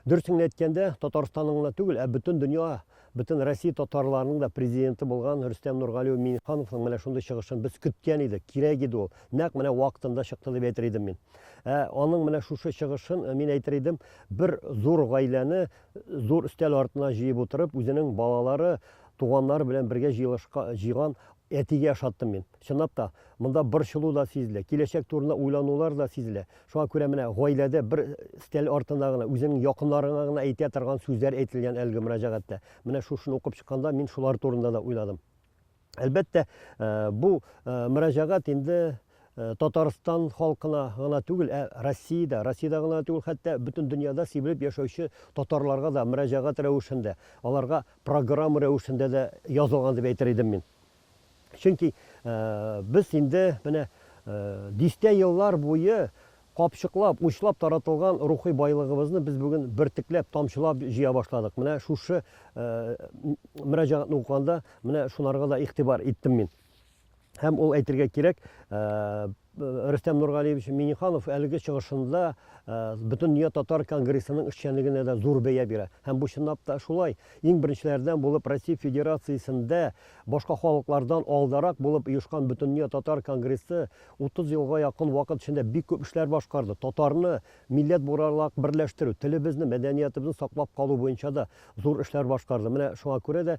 Дөресен генә әйткәндә, Татарстанның гына түгел, ә бөтен дөнья, бөтен Россия татарларының да президенты булган Рөстәм Нургалиев Миңнехановның менә шундый чыгышын без көткән идек, кирәк иде ул. Нәкъ менә вакытында чыкты дип әйтер идем мин. Ә аның менә шушы чыгышын, мин әйтер идем, бер зур гаиләне зур өстәл артына җыеп утырып, үзенең балалары, туганнары белән бергә җыелышка җыйган әтигә ошаттым мин. Чынлап та, монда борчылу да сизелә, киләчәк турында уйланулар да сизелә. Шуңа күрә менә гаиләдә бер стәл артында гына, үзеңнең якыннарыңа гына әйтә торган сүзләр әйтелгән әлеге мөрәҗәгатьтә. Менә шушыны укып чыкканда мин шулар турында да уйладым. Әлбәттә, бу мөрәҗәгать инде Татарстан халкына гына түгел, ә Россиядә, Россиядә гына түгел, хәтта бөтен дөньяда сибелеп яшәүче татарларга да мөрәҗәгать рәвешендә, аларга программа рәвешендә дә язылган дип әйтер идем мин. Чөнки без инде менә дистә еллар буе капчыклап, учлап таратылган рухи байлыгыбызны без бүген бөртекләп, тамчылап җыя башладык. Менә шушы мөрәҗәгатьне укыганда менә шунарга да игътибар иттем мин. Һәм ул әйтергә кирәк, Рөстәм Нургалиевич Минниханов әлеге чыгышында Бөтендөнья татар конгрессының эшчәнлегенә дә зур бәя бирә. Һәм бу чынлап та шулай. Иң беренчеләрдән булып Россия Федерациясендә башка халыклардан алдарак булып оешкан Бөтендөнья татар конгрессы 30 елга якын вакыт эчендә бик күп эшләр башкарды. Татарны милләт буларак берләштерү, телебезне, мәдәниятебезне саклап калу буенча да зур эшләр башкарды. Менә шуңа күрә дә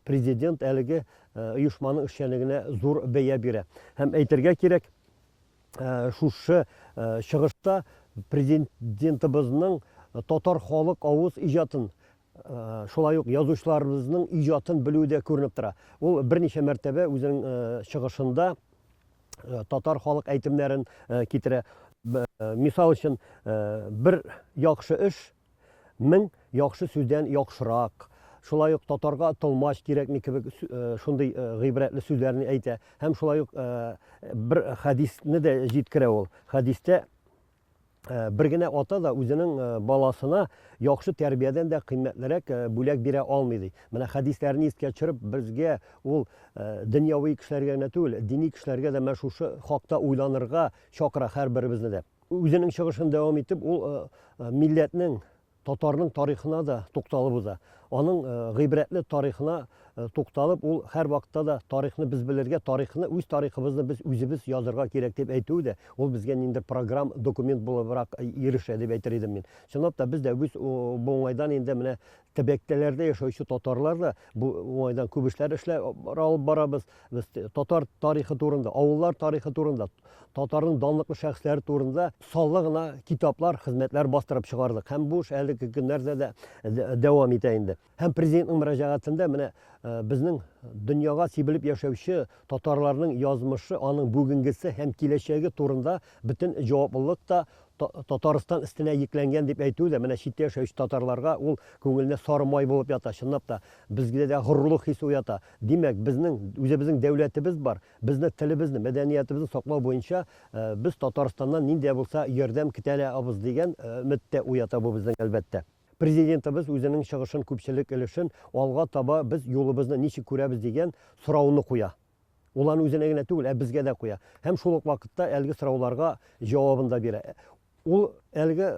президент әлеге оешманың эшчәнлегенә зур бәя бирә. Һәм әйтергә кирәк, шушы чыгышта президентыбызның татар халык авыз иҗатын, шулай ук язучыларыбызның иҗатын белүе дә күренеп тора. Ул берничә мәртәбә үзенең чыгышында татар халык әйтемнәрен китерә. Мисал өчен, бер яхшы эш 1000 яхшы сүздән яхшырак. Шулай ук татарга тылмач кирәкми кебек шундый гыйбрәтле сүзләрне әйтә. Һәм шулай ук бер хәдисне дә җиткерә ул. Хәдистә бер генә ата да үзенең баласына яхшы тәрбиядән дә кыйммәтлерәк бүләк бирә алмый ди. Менә хәдисләрне искә төшереп, безгә ул дөньяви кешеләргә генә түгел, дини кешеләргә дә менә шушы хакта уйланырга чакыра һәрберебезне дә. Үзенең чыгышын дәвам итеп, ул милләтнең, татарның тарихына да тукталып уза. Аның гыйбрәтле тарихына тукталып, ул һәрвакытта да тарихны без белергә, тарихны, үз тарихыбызны без үзебез язырга кирәк дип әйтүе дә, ул безгә ниндидер программ, документ булыбрак ирешә дип әйтер идем мин. Чынлап та, без дә үз бу уңайдан инде менә төбәктәләрдә яшәүче татарлар да бу уңайдан күп эшләр эшләп алып барабыз. Без татар тарихы турында, авыллар тарихы турында, татарның данлыклы шәхесләре турында саллы гына китаплар, хезмәтләр бастырып чыгардык. Һәм бу эш әлеге көннәрдә дә дәвам итә инде. Һәм президентның мөрәҗәгатендә менә безнең дөньяга сибелеп яшәүче татарларның язмышы, аның бүгенгесе һәм киләчәге турында бөтен җаваплылык та Татарстан өстенә йөкләнгән дип әйтү дә менә читтә яшәүче татарларга ул күңеленә сары май булып ята. Чынлап та, безгә дә горурлык хисе уята. Димәк, безнең үзебезнең дәүләтебез бар, безне телебезне, мәдәниятебезне саклау буенча без Татарстаннан нинди дә булса ярдәм көтә алабыз дигән өмет тә уята бу безнең, әлбәттә. Президентыбыз үзенең чыгышын күпчелек өлешен алга таба без юлыбызны ничек күрәбез дигән сорауны куя. Ул аны үзенә генә түгел, ә безгә дә куя. Һәм шул ук вакытта әлеге сорауларга җавабын да бирә. Ул әлеге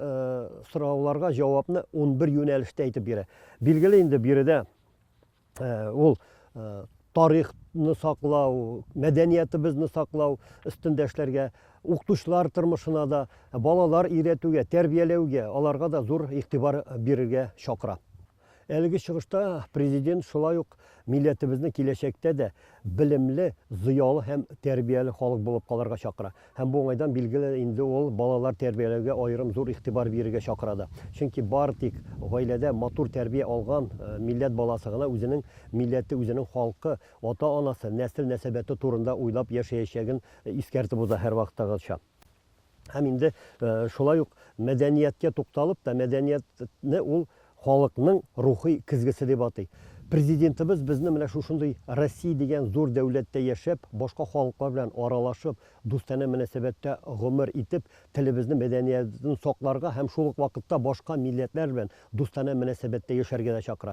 сорауларга җавапны 11 юнәлештә әйтеп бирә. Билгеле инде биредә ул тарихны саклау, мәдәниятебезне саклау өстендә эшләргә, укытучылар тормышына да, балалар өйрәтүгә, тәрбияләүгә, аларга да зур игътибар бирергә чакыра. Әлеге чыгышта президент шулай ук милләтебезне киләчәктә дә белемле, зыялы һәм тәрбияле халык булып калырга чакыра. Һәм бу уңайдан, билгеле инде, ул балалар тәрбияләүгә аерым зур игътибар бирергә чакыра да. Чөнки бары тик гаиләдә матур тәрбия алган милләт баласы гына үзенең милләте, үзенең халкы, ата-анасы, нәсел-нәсәбәте турында уйлап яшәячәген искәртеп уза һәрвакыттагыча. Һәм инде шулай ук мәдәнияткә тукталып та, мәдәниятне ул халыкның рухи көзгесе дип атый. Президентыбыз безне менә шушындый Россия дигән зур дәүләттә яшәп, башка халыклар белән аралашып, дустанә мөнәсәбәттә гомер итеп, телебезне, мәдәниятебезне сакларга һәм шул ук вакытта башка милләтләр белән дустанә мөнәсәбәттә яшәргә дә чакыра.